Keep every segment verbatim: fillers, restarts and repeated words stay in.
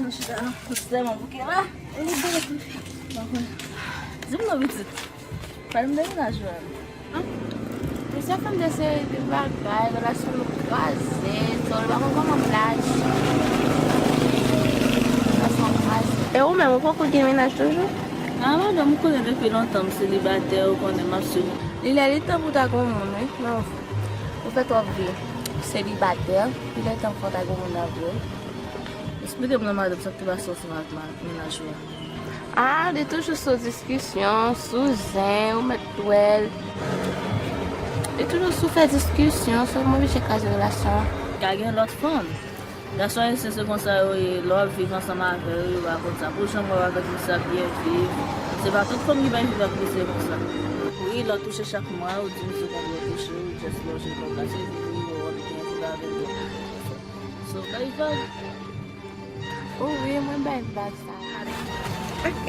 Chita, non, sèlman bouke la. Di m non, pitit. Pale m de mennaj ou a. Mesye ap fè m de seri de bagay, relasyon nou kraze, so, li pa konn kòman m laj. Relasyon kraze. E ou menm, ou poko gen mennaj toujou? A, madanm, ou konnen depi lontan m selibatè, ou konnen m ap swiv. Li lè li tan pou ta gon moun, wi. Non, ou fè twòp vi. Selibatè, li lè tan pou ta gon moun nan vre. Eksplike m non, madanm, sa k te pase ansanm ak ma-, mennaj ou a. Ah, li toujou sou diskisyon, sou zen, ou mèt wè l. Li toujou sou fè diskisyon, so m oblije kraze relasyon an. Ka gen lòt fanm. Gason ayisyen se konsa yo ye, lè w ap viv ansanm avè yo, yo pa konn sa. Pou jan m wè w avèk misye ap byen viv, se pa tout fanm ki bay viv ak misye konsa. Wi, lè w touche chak mwa, ou di misye konn lè w touche, ou just lonje kò w kase, wi, w ap byen viv avè l. So, bay vag. O wi, mwen bay vag sa. Ok.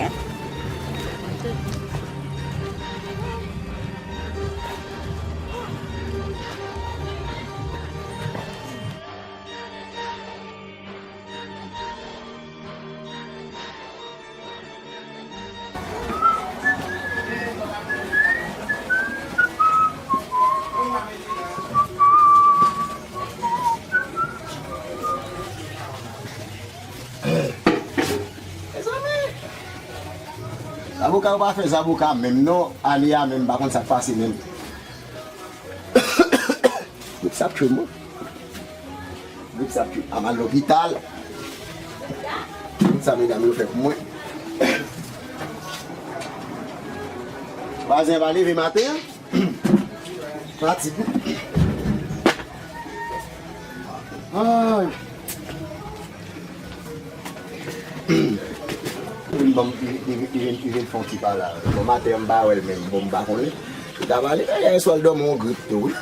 Mezanmi! Zaboka yo pa fè zaboka menm non, ane a menm, m pa konn sa k pase menm. Tout sa k tchwe mwen. Goup sa pi a mal lopital. Tout sa medam yo fè pou mwen. Vwazen pa leve maten an. Fatig. Ay. Li ban m, li, li, li vin, li vin fè yon ti pale avè m. Bon, maten an, m pa wè l menm. Bon, m pa konnen. Li ta pale, men yè swa l dòmi yon grip tou, wi.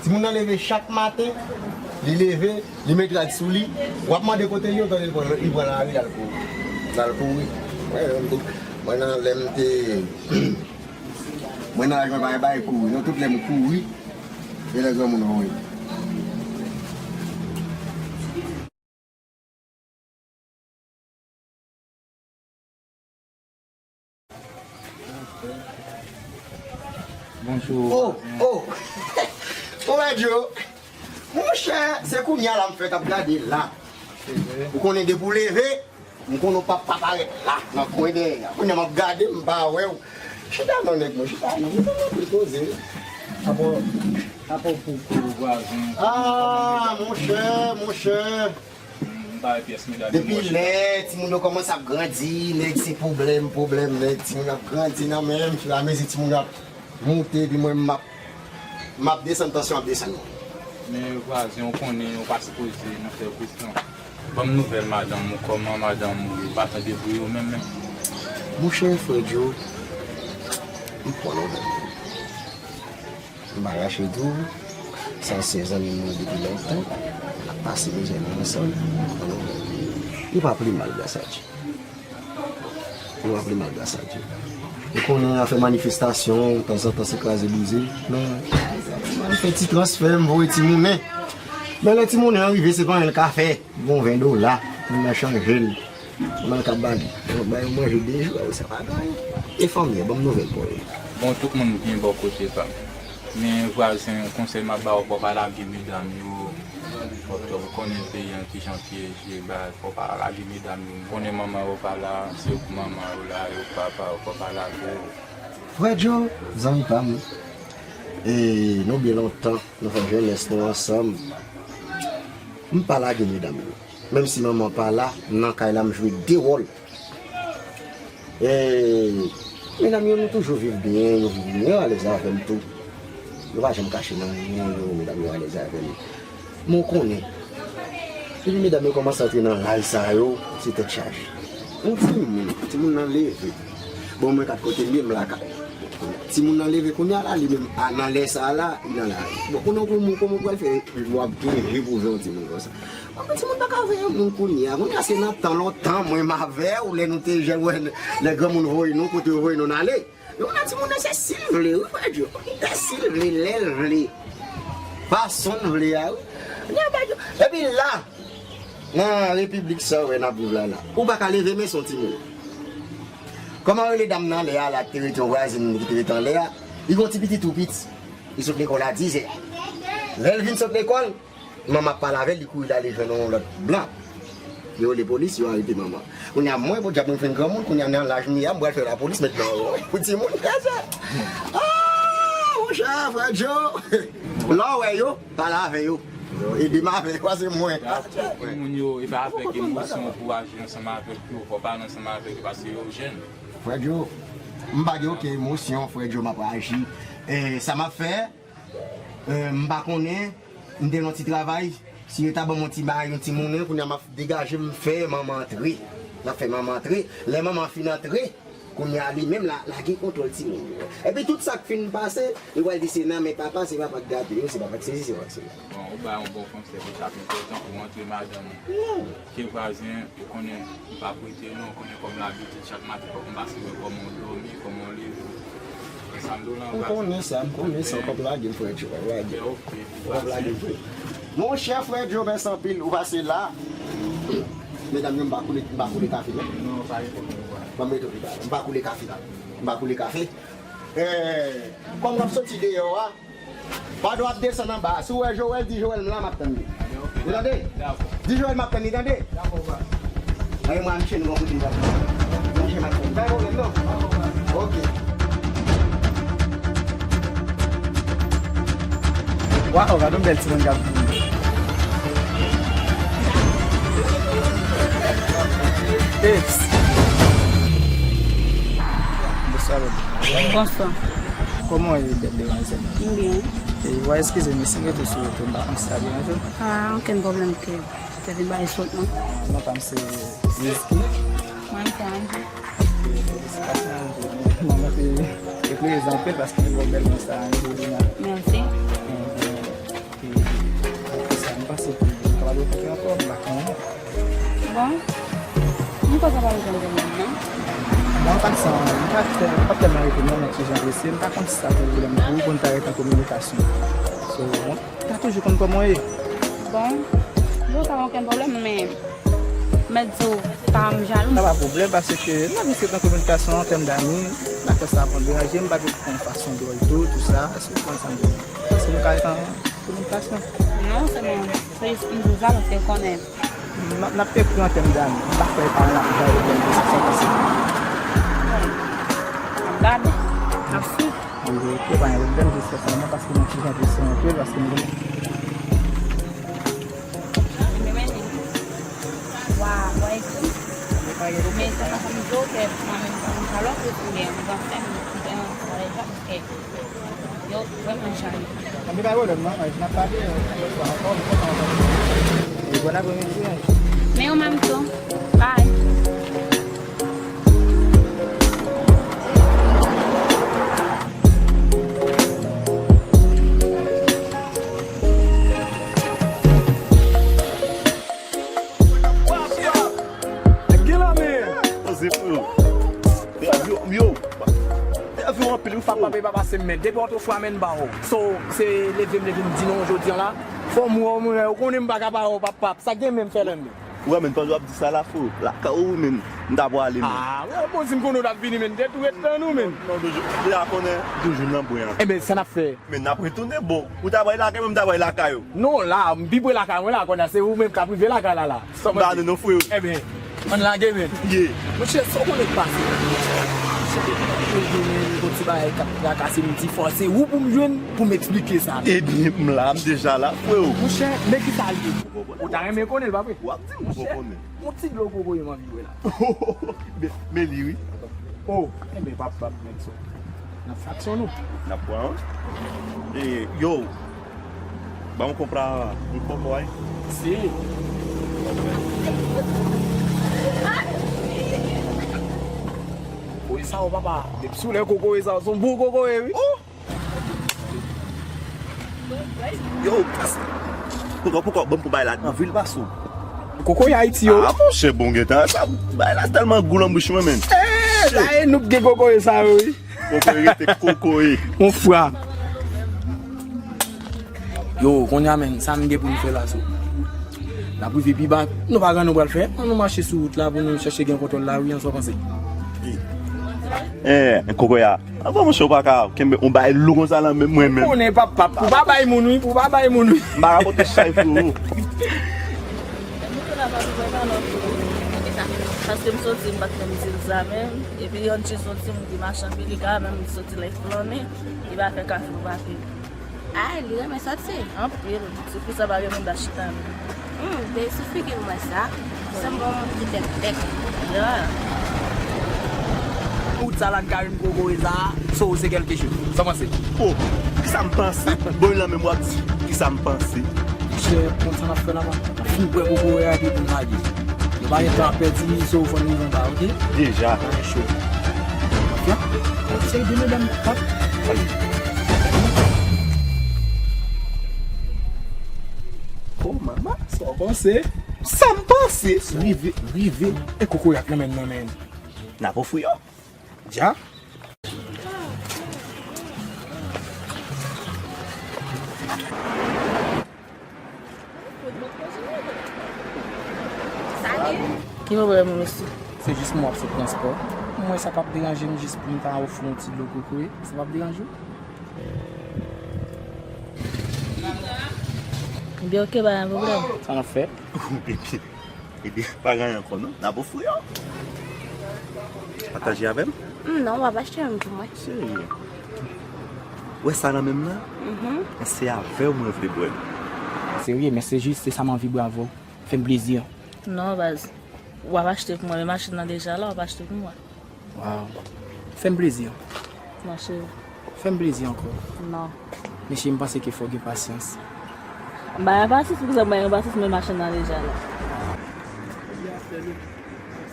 Timoun nan leve chak maten, li leve, li met rad sou li, w ap mande kote l ye, w tande li pran, li pran lari, l al kouri. L al kouri. Mwen, mwen, mwen nan lè m te, mwen nan laj mwen pa gen bagay kouri. Non, tout lè m kouri, e lè granmoun voye. Bonjou. Oh, oh. Kòman Djo? Monchè, se kounye a la m fèk ap gade la. Ou konnen depi w leve, m konnen w p ap pa parèt la, nan kwen dèyè a. Kounye a m ap gade, m pa wè w. Chita non, nèg mwen, chita non, m te anpil koze. Apa, apa w pou, pou vwazen. Ah, monchè, monchè. M pa wè pyès medam yo. Depi lè timoun yo kòmanse ap grandi, nèg se pwoblèm, pwoblèm, nèg timoun ap grandi nan men m, filamezi timoun yo ap moute, epi mwen m ap, m ap desann, tansyon ap desann mwen. Men vwazen, ou konnen, ou pa sipoze nan fè presyon. Ban m nouvèl madanm ou, kòman madanm ou ye, ou pa tande bri yo menm menm. Monchè, frè Djo, m pran nouvèl. M pa rache di w, sa se zanmi m yo depi lontan, n ap pase mizè nou ansanm, nou pa pi mal gras a Dye. Nou pa pi mal gras a Dye. Ou konnen afè manifestasyon, tanzantan se kraze brize, men m al fè ti transfè, m voye timoun, men, men lè timoun an rive, se pa anyen l ka fè, gon ven dola, moun nan chanje l. Kòman l ka ba li? Donk, ba yo manje de jou, sa pa gen anyen. E fanmi an, ban m nouvèl pa yo. Bon, tout moun byen bò kote pa m. Men vwazen, konsèy m ap ba w, fò w pa lage medam yo. Fò w konnen peyi an kijan l te ye, bagay, fò w pa lage medam yo. M konnen manman yo pa la, se ou k manman yo la, yo k papa yo, fò w pa lage yo. Frè Djo, zanmi pa m, e nou byen lontan, nou fè jenès nou ansanm. M pa lage medam yo. Menm si manman pa la, nan kay la m jwe de wòl. E medam yo, nou toujou viv byen, yo viv byen, yo alèz avè m tou. Yo pa janm kache nan reyon yo, medam yo alèz avè m. Men w konnen, depi medam yo kòmanse antre nan laj sa yo, se tèt chaje. Yon timoun, timoun nan leve. Bon, mwen kat kote m ye, m lakay. Timoun nan leve kounye a la, li menm, a, nan lè sa a la, li nan lari. Bon, konnen w, kòman w pral fè, w ap gen je pou veye yon timoun konsa? Bon, timoun pa ka veye yon moun kounye a. Kounye a se nan tan lontan, mwen m avè w, lè nou te jèn, wè, lè granmoun voye nou, kote yo voye nou n ale. Yo, nan timoun nan, se si l vle, wi, frè Djo. Se si l vle, lè l vle. Fason l vle a, wi. Epi la, nan repiblik sa w wè n ap viv la, la, ou pa ka leve men sou yon timoun. Kòman rele dam nan anlè a, la, ki te rete yon vwazin ki te rete anlè a? Li gen yon ti pitit tou piti. Li sot lekòl a diz è. Lè l vin sot lekòl, manman ap pale avè l, li kouri l ale jwenn yon lòt blan. Yo rele polis, yo arete manman. Kounye a, mwen, podyab, mwen fin granmoun, kounye a, nan laj m ye a, m pral fè lapolis mentnan, wi, pou timoun, mesye. Ah, monchè, frè Djo. Lè w wè yo, pale avè yo. Ede m avè yo, pase mwen. Moun yo, e pa avèk emosyon pou aji ansanm avèk yo, fò w pale ansanm avèk yo, paske yo jèn. Frè Djo, m pa gen okenn emosyon, frè Djo, m ap aji. E, sa m ap fè, e, m pa konnen, m te nan ti travay, si yo ta ban m yon ti bagay, yon ti monnen, kounye a m ap degaje m fè manman antre. N ap fè manman antre. Lè manman fin antre, kounye a li menm la, la gen kontwòl timoun yo. Epi tout sa k fin pase, yo pral di se nan men papa, se papa k gate yo, se papa k sezi, se papa k sezi. Bon, ou bay yon bon konsèy pou sa pito, tankou antre madanm ou. Non. Ke vwazen, ou konnen, m p ap rete non, ou konnen kòm labitid, chak maten fòk m pase wè kòman w dòmi, kòman w leve. Wè sa m di w lan, vwazen. M konnen sa, m konnen sa, w p ap lage m, frè Djo, w p ap lage m. Ok, ok, w p ap lage m, frè. Monchè, frè Djo, mèsi anpil, ou pase la. Medam yo, m pa koule, m pa koule kafe, non. Non, pa gen pwoblèm, vwazen. Ban m rete okipe, m pa koule kafe la. M pa koule kafe. Eh, kòm n ap soti deyò a, Pado ap desann anba a. Si w wè Joel, di Joel m la, m ap tann li. Ou tande? Di Joel m ap tann li, tande? Anyen mwen al chèche nou yon kote nou pral manje m ap tann li. Pa gen pwoblèm non. Ok. Waw, gade yon bèl timoun k ap vini. Eps. Bonswa, bèl. Bonswa. Kòman w ye, bèl demwazèl? M byen. E, w a eskize m, si m rete sou wout ou, m pa konn si sa deranje w. Pa okenn pwoblèm ke te vin bay sot non. Non pa m se Rizky. Mwen se Angie. E, felisitasyon, Angie. Manman te, te prezan anpil paske li ba w bèl non sa, Angelina. Mèsi. Epi, apre sa, m panse ke m kapab repete ankò, m pa konnen. Bon, m pa kapab repete menm non. Mwen pa t san, m pa t, m pa t tèlman repete non, men ti jan blese, m pa konn si sa te pwoblèm pou ou, pou n ta ret an kominikasyon. So, mwen ta toujou konn kòman w ye. Bon, bon, pa okenn pwoblèm, men mèt di w pa janm jalou. Sa pa pwoblèm, paske n ap rete an kominikasyon an tèm dami, n ap fè sa pa deranje m, m pa gen yon fason dwòl tou, tou sa, èske w konprann sa m di w? Paske nou ka ret an kominikasyon. Non, se bon. Se jis m di w sa paske m konnen. N ap, n ap ekri an tèm dami. M pa kwè paran l ap bay pwoblèm pou sa, sa pase. Bon. N ap gade. N ap swiv. Wi, ok, pa gen pwoblèm, jis fè sa non, paske mwen ti jan prese anpil, paske m gen. Mwen menm, wa, wa ekri. Men se pa sa m di w ke mwen menm, mwen pa lòt, ou byen, ou pa fè m, ou byen, pa lè jan, paske Yo vrèman chale. Anben pa gen pwoblèm non, n ap pale yon lòt fwa ankò, m kontan antann ou. E bon apremidi, wi. Men ou menm tou. Bye. Nèg gen la men. Poze freo. Yo, yo. Entèvyou anpil wi freo. Papa pe pa pase men. Depi otrefwa men ba ou. So, se leve m leve m di non jodi an la. Fò m wè w, mwen, ou konnen m pa ka pa wè w, pap, pap. Sa gen men m fè lande. Ou wè men, pandan w ap di sa la freo. Lakay ou wi men. M ta pwale men. Ah, wè, bon, si m konnen w t ap vini men. Te tou ret tann ou men. Non, toujou. Deja konnen, toujou nan bwen an. Enben, sa n ap fè? Men n ap retounen, bon. Ou ta pral lakay mwen, m ta pral lakay ou. Non, la, m pi pre lakay mwen la, kounye a, se ou menm k ap rive lakay la, la. Sa w panse? M pa non, freo. Enben, ann lage, men. Ye. Monchè, sa w konnen k pase? Monchè, depi m ap jwenn yon ti bagay k ap trakase m, m di fò se ou pou m jwenn, pou m eksplike sa. Ebyen, m la, m deja la, freo. Monchè, men ki sa l ye? Ou ta renmen konnen l, pa vre? W ap di m ou poko konnen. Yon ti dlo kokoye m anvi bwè la. Men, men li wi. Oh, enben, pap, pap, nèg sa. N ap fè aksyon nou. N ap pran, wi. E, yo, ba m konpra yon koko, wi. Si. Kokoye sa, o papa. Depi sou lè kokoye sa, se yon bon kokoye, wi. Oh! Yo, poukò, poukò, ban m pou bay la, nan vil pa sou. Kokoye Ayiti yo. Ah, monchè, bon, gentan, sa, bay la tèlman gou nan bouch mwen, men. Eh, la e nou k gen kokoye sa yo, wi. Kokoye rete kokoye. Yon fwa. Yo, kounye a menm, sa m gen pou m fè la, so. N ap rive pi ba, nou pa gen nou pral fè. Ann nou mache sou wout la pou nou chèche gen kontwòl lari a, sa w panse? Eh, kokoye a. Anvan monchè, ou pa ka kenbe yon bagay lou konsa nan men mwen menm. Konnen pap pap, pou pa bay moun wi, pou pa bay moun wi. M pa ka pote chay frero. Paske m soti, m pa t menm di l sa menm. Epi yon ti soti, m di mache anpil, li ka menm soti lè flannen, li pa fè kafe pou pa fè. Ay, li renmen soti. Anpil. Se pou sa pa gen moun da chita menm. Hmm, de sou figi m wè sa. Sanble yon moun ki bèk bèk. Ya. Ou sa la Karim kokoye sa, so se kèlke chou. Sa w panse? Oh, kisa m panse? Bon, lan menm w ap di, kisa m panse? Monchè, konn sa n ap fè la, pa? Fin bwè kokoye a epi pou n lage. Nou pa gen tan ap pèdi, so fò n rive anba, oke? Deja. Ann cho. Konfyan? Konsèy de medam, pap. Oh, mama, sa w panse? Sa m panse? Rive, rive. E kokoye ak nan men, nan men. N ap ofri yo. Dja? Ki pwoblèm ou, mesye? Se jis mwen w ap sot transpò. Mwen sa p ap deranje m jis pou m ta ofri w yon ti dlo kokoye. Sa p ap deranje w? Ebyen, oke, pa gen pwoblèm. Sa n ap fè? Ebyen, pa gen anyen ankò non. N ap ofri yo. Pataje avè m? Hmm, non, w ap achte youn pou mwen. Serye? Wè sa nan men m nan? Mhm. Se avè w mwen vle bwè l. Serye, men se jis, se sa m anvi bwè avè w. Fè m plezi. Non, baz. W ap achte pou mwen, men machin nan deja la, w ap achte pou mwen. Waw. Fè m plezi. Non, cheri. Fè m plezi ankò. Non. Men cheri, m panse ke fò w gen pasyans. M pa gen pasyans, pou sa m pa gen pasyans, men machin nan deja la.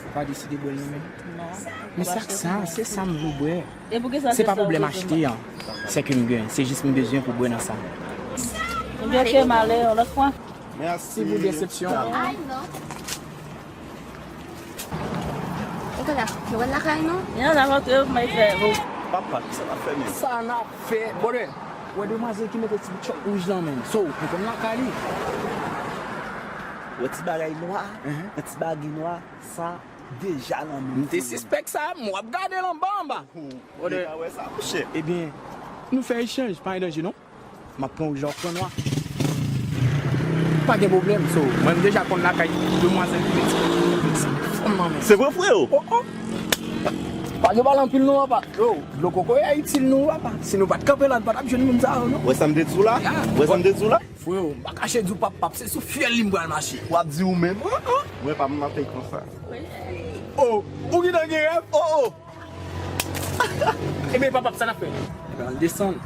Ou pa deside bwè l non menm? Non. Men sa k sa, se sa m vle bwè. E poukisa se pa pwoblèm achte an. Se ke m gen, se jis m bezwen pou bwè nan sa. Ebyen, oke, m ale yon lòt fwa. Mèsi pou desepsyon. Ay, non. E kounye a, nou pral lakay nou? Non, n ap rantre, m ap fè, bon. Papa, kisa n ap fè menm? Sa n ap fè, brother. Wè demwazèl ki mete ti chòt wouj lan menm. So, nou konn lakay li. Wè ti bagay nwa, mhm, ti bagay nwa, sa deja nan men. M te sispèk sa, m w ap gade l anba, anba. Brother. Deja wè sa, monchè. Ebyen, nou fè echanj, pa gen danje non. M ap pran wouj la, w ap pran nwa. Pa gen pwoblèm, so, mwen m deja konn lakay demwazèl ki mete fanm nan men. Se vre, freo? Oh, oh. Pa gen pale anpil non, papa. Yo, dlo kokoye a itil nou, papa. Si nou pa t kanpe la, nou pa t ap jwenn moun sa yo, non. Wè sa m te di w la? Ya. Wè sa m te di w la? Freo, m pa kache di w pap pap, se sou fyèl li m pral mache. W ap di ou menm? Oh, oh. Mwen pa m nan fè konsa. Oh, ou gentan gen rèv? Oh, oh. Ebyen, papa, sa n ap fè? Ebyen, al desann.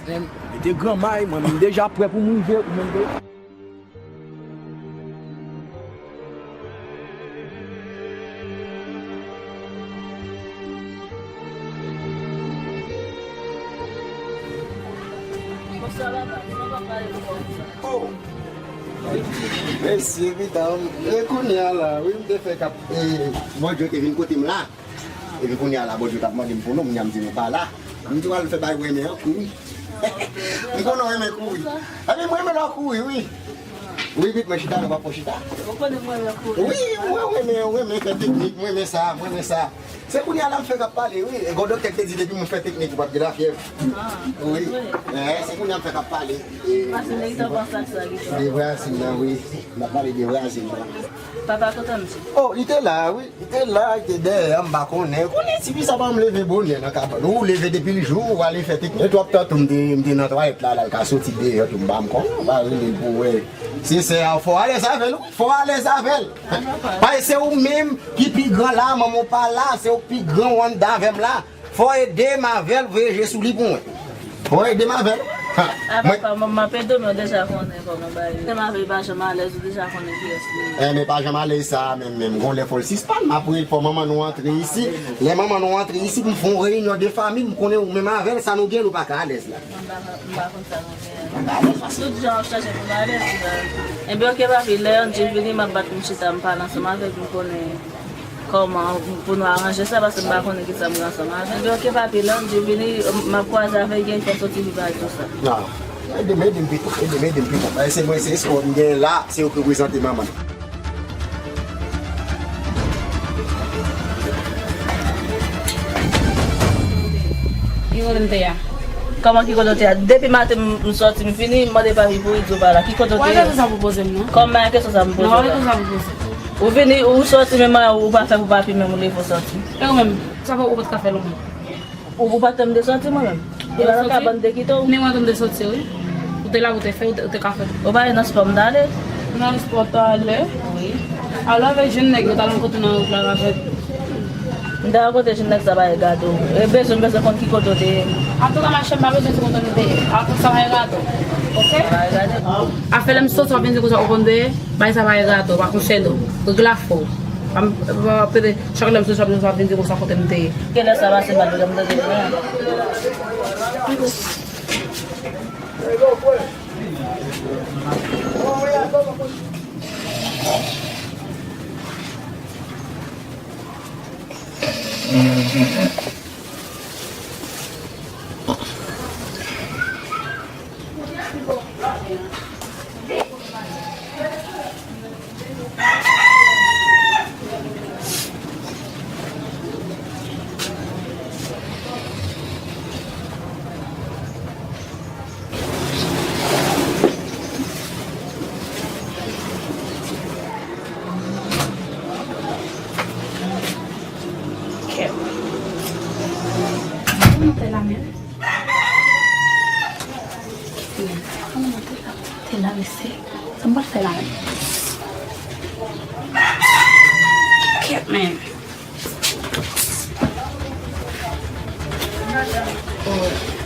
Mete gran may, mwen, m deja prè pou m rive, ou menm tou. Oh! Mesye, medam, e kounye a la, wi, m te fè kap, e, Bondye te vin kote m la. Epi kounye a la, Bondye t ap mande m pou nou, kounye a m di nou pa la. M di w al fè bay renmen an kouri. M konnen w renmen kouri. Epi m renmen lè w kouri, wi. Wi, bit mwen chita, nou pa pran chita. Ou konnen mwen renmen kouri. Wi, mwen renmen, mwen renmen fè teknik, mwen renmen sa, mwen renmen sa. Se kounye a la m fè k ap pale, wi. E gon doktè ki te di depi moun fè teknik, ou p ap gen lafyèv. Ah, wi. Se vre? Eh, se kounye a m fè k ap pale. E, pase meritan konsa sa, li fè. De vwazen nan, wi. M ap pale de vwazen nan. Papa kote misye? Oh, li te la, wi. Li te la, li te dèyè, m pa konnen. Konnen tifi sa pa m leve bonè nan kabann. Ou leve depi l jou, ou ale fè teknik. Tou w ap tann tou, m te, m te nan twalèt la, la, l ka soti deyò tou, m pa m konnen, m pa rele l pou wè. Se sè a, fò w alèz avè l, wi, fò w alèz avè l. Paske se ou menm ki pi gran la, manman w pa la, se ou k pi gran w anndan avè m la. Fò w ede m avè l, voye je sou li pou mwen. Fò w ede m avè l. Ha, a mwen papa, m, m ap ede w, men w deja konnen kòman bagay yo. Ede m avè l, pa janm alèz, ou deja konnen kiyès li ye. Eh, men pa janm alèz sa a menm, menm. Gon lè fò l sispann, m ap rele, fò manman nou antre isit. Lè manman nou antre isit, m fè yon reyinyon de fanmi, m konnen ou menm avè l, sa nou gen, nou pa ka alèz la. M pa, m pa konn sa nou gen. M pa alèz paske tout jan w ap chache pou m alèz la. Ebyen, oke, papi, lè Andjil vini, m ap bat m chita, m pale ansanm avè l, m konnen. Kòman pou nou aranje sa, paske m pa konnen kisa m gen ansanm avè l. Oke, papi, lundi vini, m ap kwaze avè l, gen fè soti viv ak tout sa. Non. Ede m, ede m pito, ede m, ede m pito. Paske se mwen, se eskò m gen la, se yo k reprezante manman. Ki kote m te ye a? Kòman ki kote w te ye a? Depi maten m, m sòti, m vini, m mande papi pou li di w pa la. Ki kote w te ye? Ou pa gen sa pou poze m, non. Kòman kesyon sa m poze w la? Non, ou pa gen sa pou poze m. Ou vini, ou sòti, men ou pa fè pou papi, menm ou leve w sòti. E ou menm, sa fè ou pa t ka fè l ou menm? Ou, ou pa t tann m te sòti mwen menm. Ou la nan kabann te kite w. Ni mwen tou m te sòti, wi. Ou te la, ou te fè, ou te, ou te ka fè. Ou pa nan spò m t ale? Nan spò t ale? Wi. Alò avèk jèn nèg yo t al yon kote nan wout la avèk. M t al yon kote jèn nèg sa pa regade w. E bezwen, m bezwen konn ki kote w te ye. Antouka, machè, m pa bezwen di kote m te ye. Akoz sa pa regade w. Oke? Sa pa regade w. Afè lè m sòti, w ap vin di konsa ou konn te ye. Bagay sa pa regade w, pa konsène w. Regle afè w. Pa m, pa, pa, pete, chak lè m sou chòp, nou sa vin di konsa kote m te ye. Kilè sa pase mal, m tande l la. Kè. Mwen te la menm. Kòman mwen te la, te la, mesye? Sa m pral fè la menm? Kèt, men. Oh.